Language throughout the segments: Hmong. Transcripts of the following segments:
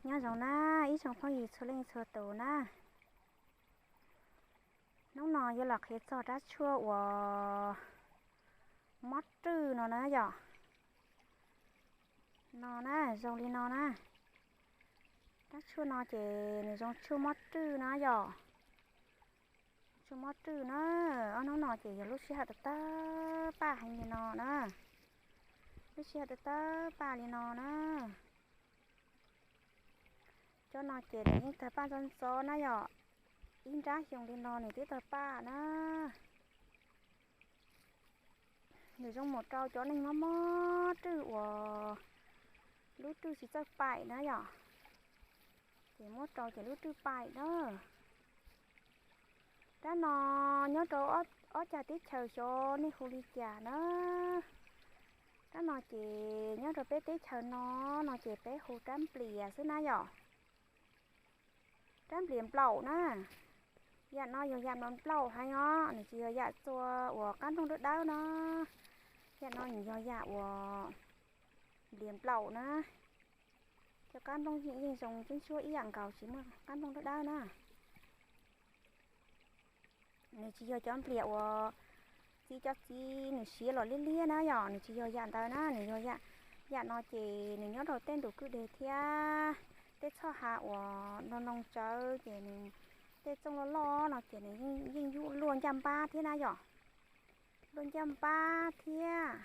Nyob zoo na ib tsoom phooj ywg txhua leej txhua tus na. Hnub no yuav los qhia txog rab tshuaj uas mob rwj no na yom. No na, zoo li no na. Rab tshuaj no ces nws zoo tshuaj mob rwj na yom. Tshuaj mob rwj na. Ob hnub no ces yog lub sij hawm tawg tawg paj heev li no na. Lub sij hawm tawg tawg paj li no na. Cov no ces nws yeej tawg paj ntxov ntxov na yom. Ib nrab xyoo li no nws twb tawg paj na. Nws zoo mus rau cov neeg mob mob rwj uas lub rwj tsis txawj paim na yom. Ces muab rau ces lub rwj paim na. Rab no nyob rau ob cag teb chaws xyov nej hu li cas na. Rab no ces nyob rau peb teb chaws no, no ces peb hu rab nplias xwb na yom. Rab nplias nplaum na. Yam no yog yam nplaum heev os, nws tsis yog yam txua uas qab nplooj dawb dawb no. Yam no nws yog yam uas nplias nplaum na. Cov qab nplooj yeej zoo tsuab ntsuab ib yam nkaus, tsis muaj qab nplooj dawb dawb na. Nws tsis yog cov nplias uas txiv cov txiv nws siav los liab liab na yom, nws tsis yog yam ntawd na, nws yog yam, yam no ces nws nyob rau tej ntus kwj deg thiab tej txhoj hav uas noo noo tsawv ces nws tej txooj loj loj no ces nws yeej luaj ncaj npab thiab na yom. Luaj ncaj npab thiab.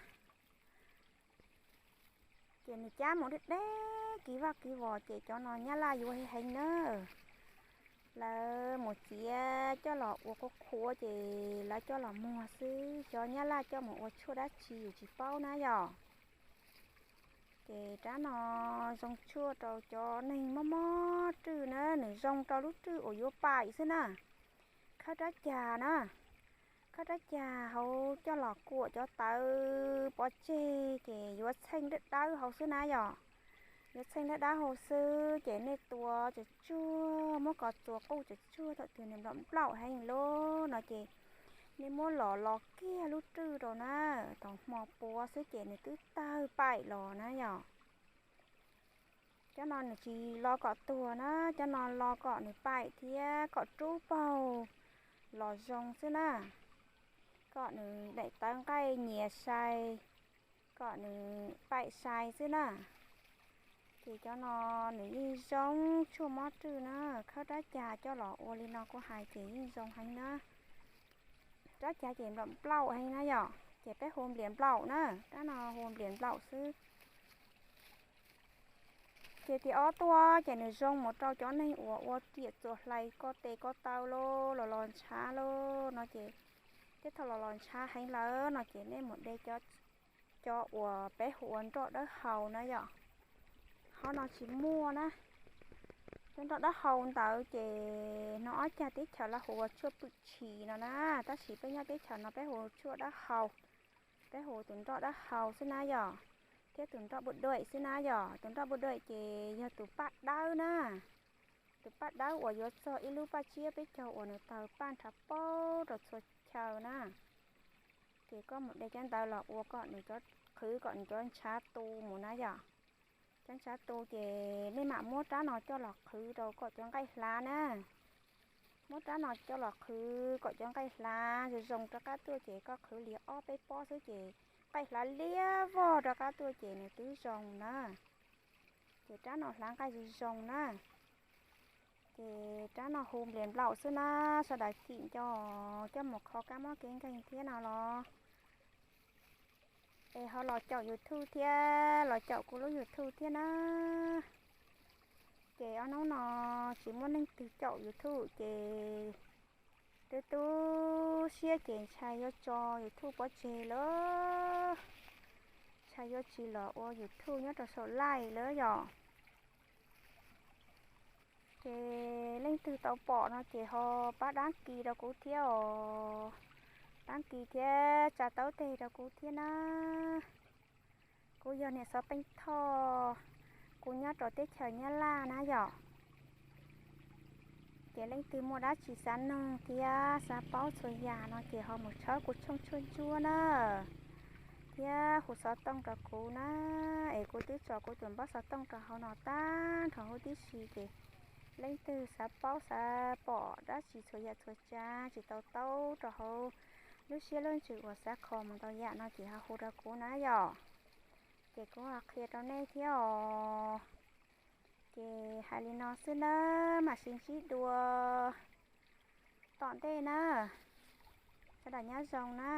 Ces nws cab mus deb deb kiv vaj kiv vos ces cov no nyab laj yuav heev heev na. Lawv mus txiav coj los ua qhuav qhuav ces lawv coj los muag xwb, xyov nyab laj coj mus ua tshuaj dab tsi yus tsis paub na yom. Ces rab no zoo tshuaj rau cov neeg mob mob rwj na, nws zoo rau lub rwj uas yuav paim xwb na. Khawb rab cag na, khawb rab cag hauv coj los kuam cov tawv pov tseg ces yuav txheej dawb dawb hauv xwb na yom. Yuav txheej dawb dawb hauv xwb ces nej tua tsuag tsuag, muab ko txua quj tsuag tsuag thaum twg nws nplaum nplaum heev lawm no ces nej muab los los kiag lub rwj rau na, thaum hmo puav xwb ces nws twb tawg paim los na yom. Cov no nws tsis los kom tuag na, cov no los kom nws paim thiab kom rub paug los zoo xwb na. Kom nws daim tawv nqaij nyias sai, kom nws paim sai xwb na. Ces cov no nws yeej zoo tshuaj mob rwj na, khawb rab cag coj los ua li no kuj hais ces yeej zoo heev na. Rab cag ces nplaum nplaum heev na yom, ces peb hu nplias nplaum na, rab no hu nplias nplaum xwb. Ces tias ob tuaj ces nws zoo mus rau cov neeg uas ua riam txuas hlais ko tes ko taw los los ntshav los no ces, tej thaum los los ntshav heev lawm no ces nej mus de cov uas peb hu ua nroj dawb hau na yom. Qhov no tsis muaj na. Cov nroj dawb hau ntawd ces no ob cag teb chaws lawv hu ua tshuaj pwm tshis no na, tab sis peb nyob teb chaws no peb hu tshuaj dawb hau. Peb hu tus nroj dawb hau xwb na yom, thiab tus nroj buj duem xwb na yom. Tus nroj buj duem ces yog tus paj dawb na. Tus paj dawb uas yuav txog ib lub paj tsiab peb caug uas nws tawg paj nrhav paub rau txhua chaw na. Ces koj mus de cov ntawd los ua kom nws cov, qhwv kom nws cov ntshav tu mus na yom. Cov ntshav tu ces nej mam muab rab no coj los qhwv rau kom cov nqaij hlav na. Muab rab no coj los qhwv kom cov nqaij hlav zoo zoo rov qab tuaj ces koj qhwv li ob peb pob xwb ces nqaij hlav liab vog rov qab tuaj ces nws twb zoo na. Ces rab no hlav nqaij zoo zoo na. Ces rab no hu nplias nplaum xwb na, sawv daws cim nco coj mus kho kab mob kev nkeeg thiab no los. Es ho los caum YouTube thiab, los caum kuv lub YouTube thiab na. Ces ob hnub no tsis muaj neeg twg caum YouTube ces tu tu siab ces ntshai yuav tso YouTube pov tseg lawm, ntshai yuav tsis los ua YouTube nyob rau saum live lawm yom. Ces leej twg tau pom no ces ho pab dab kis rau kuv thiab os, dab kis thiab tsa taub teg rau kuv thiab na. Kuv yog niam Xov Peej Thoj, kuv nyob rau teb chaws Nyab Laj na yom. Ces leej twg muaj dab tsi xav noog thiab xav paub txhua yam no ces ho mus tshawb kuv tshooj tshuaj ntsuab na. thiab hu xov tooj rau kuv na, es kuv twb tso kuv tus npawb xov tooj rau hauv no tag nrho huv tib si ces leej twg xav paub xav pom dab tsi txhua yam txhua tsav tsis tau taub rau hauv lub siab lub ntsws uas xav kho mus ntau yam no ces ho hu rau kuv na yom. Ces kuv ho qhia rau nej thiab os. Ces hais li no xwb na, mam sib ntsib dua tom ntej na. Sawv daws nyob zoo na.